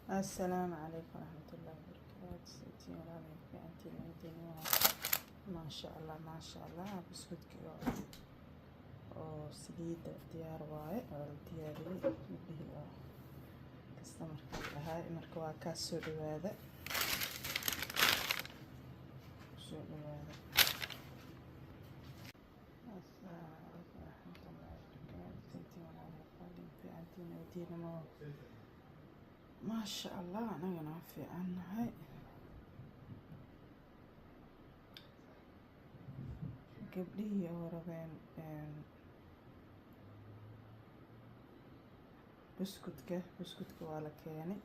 Assalaamu calaykum waraxmatullaahi wabarakaatu. Sitiin walaalay, fiicantiin? Intiin maasha Allah, maasha Allah. Buskudkii oo saliidda diyaar waaye oo la diyaariyey gabdhihii oo customerka ahaa. Marka waa kaas, soo dhawaada, soo dhawaada. Assalaamu calaykum waraxmatullaahi wabarakaatu. Sitiin walaalay, fiicantiin? Intiinama maasha Allah, anagana waa fiicannahay. Gabdhihii oo rabeen buskudka, buskudka waa la keenay.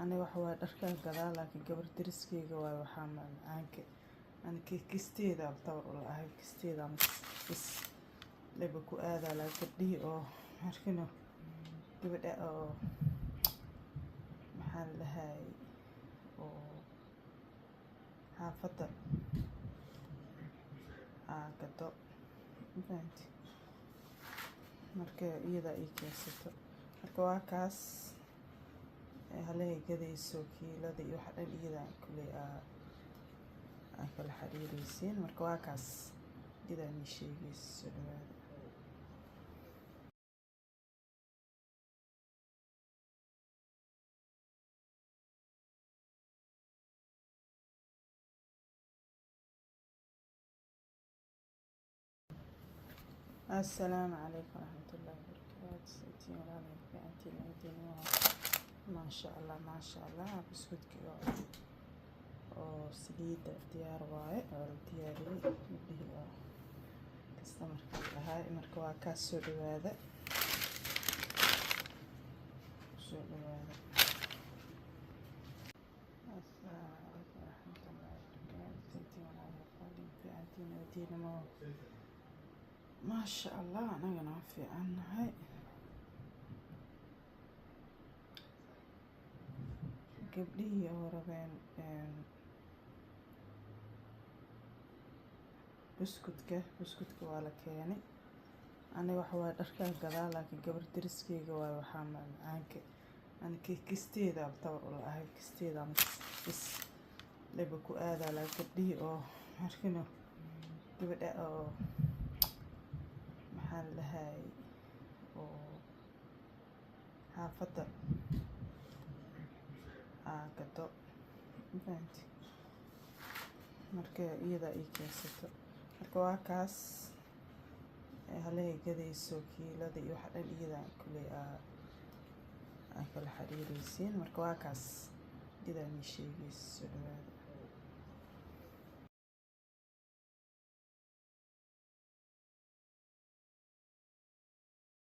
Aniga waxa waaye dharkaa gadaa, laakiin gabar dariskeyga waaye. Waxaa macmacaanka ani kisteeda tabar u lahay, kisteeda bis leba ku aadaa. Laakiin gabdhihii oo markino gabadha oo maxaa la dhahay oo xaafadda aa gado, mafahanti? Marka iyadaa ii keensato. Marka waa kaas, halahay gadayso kiilada iyo waxa dhan iyadaa kuley aa kala xiriireysiin. Marka waa kaas, iyadaa nii sheegaysa. Soo dhawaada. Assalaamu calaykum waraxmatullaahi wabarakaatu. Sitiin walaalay, fiicantiin? Intiin maasha Allah, maasha Allah. Buskudkii oo saliidda diyaar waaye oo la diyaariyey gabdhihii oo customerka ahaa. Marka waa kaas, soo dhawaada, soo dhawaada. Assalaamu calaykum waraxmatullaahi wabarakaatu. Sitiin walaalay, fiicantiin? Intiinama maasha Allah, anagana waa fiicannahay. Gabdhihii oo rabeen buskudka, buskudka waa la keenay. Aniga waxa waaye dharkaa gadaa, laakiin gabar dariskeyga waaye. Waxaa macmacaanka ani kisteeda tabar u lahay, kisteeda bis leba ku aadaa. Laakiin gabdhihii oo markino gabadha oo maxaa la dhahay oo xaafadda aa gado, mafahanti? Marka iyadaa ii keensato. Marka waa kaas, halahay gadayso kiilada iyo waxa dhan iyadaa kuley aa kala xiriireysiin. Marka waa kaas, iyadaa nii sheegaysa. Soo dhawaada.